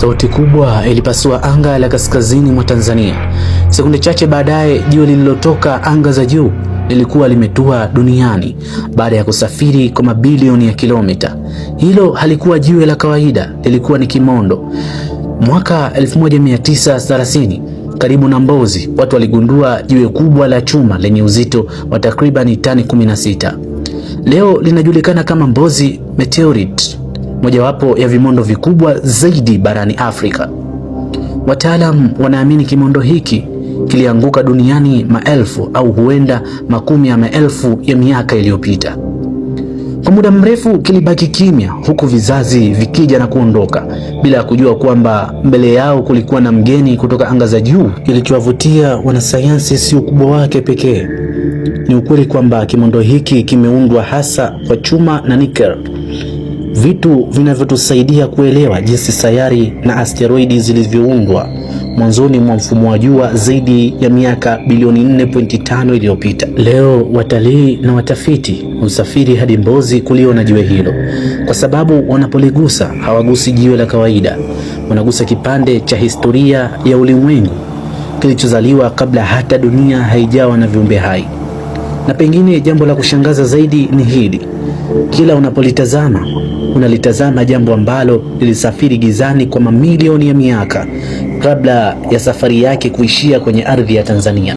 Sauti kubwa ilipasua anga la kaskazini mwa Tanzania. Sekunde chache baadaye, jiwe lililotoka anga za juu lilikuwa limetua duniani baada ya kusafiri kwa mabilioni ya kilomita. Hilo halikuwa jiwe la kawaida, lilikuwa ni kimondo. Mwaka 1930 karibu na Mbozi, watu waligundua jiwe kubwa la chuma lenye uzito wa takribani tani 16. Leo linajulikana kama Mbozi Meteorite, mojawapo ya vimondo vikubwa zaidi barani Afrika. Wataalam wanaamini kimondo hiki kilianguka duniani maelfu au huenda makumi ya maelfu ya miaka iliyopita. Kwa muda mrefu kilibaki kimya, huku vizazi vikija na kuondoka bila ya kujua kwamba mbele yao kulikuwa na mgeni kutoka anga za juu. Kilichowavutia wanasayansi si ukubwa wake pekee, ni ukweli kwamba kimondo hiki kimeundwa hasa kwa chuma na nickel, vitu vinavyotusaidia kuelewa jinsi sayari na asteroidi zilivyoundwa mwanzoni mwa mfumo wa jua zaidi ya miaka bilioni 4.5 iliyopita. Leo watalii na watafiti husafiri hadi Mbozi kuliona jiwe hilo, kwa sababu wanapoligusa hawagusi jiwe la kawaida, wanagusa kipande cha historia ya ulimwengu kilichozaliwa kabla hata dunia haijawa na viumbe hai. Na pengine jambo la kushangaza zaidi ni hili: kila unapolitazama unalitazama jambo ambalo lilisafiri gizani kwa mamilioni ya miaka kabla ya safari yake kuishia kwenye ardhi ya Tanzania.